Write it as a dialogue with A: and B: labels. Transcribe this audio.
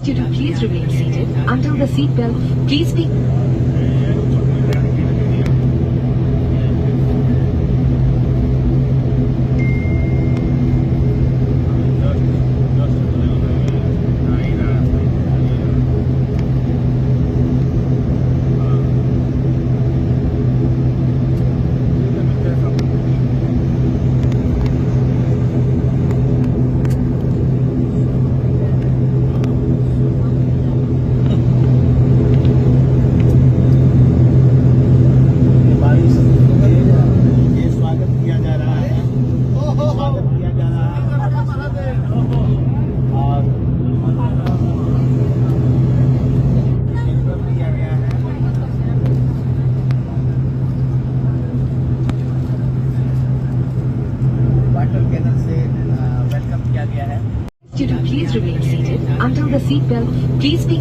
A: You to please remain seated until the seat belt. Please be.
B: ये स्वागत किया जा रहा है, स्वागत किया जा रहा है और welcome किया गया है। वाटर कैनन से welcome किया गया है।
A: You to please remain seated until the seat belt. Please be.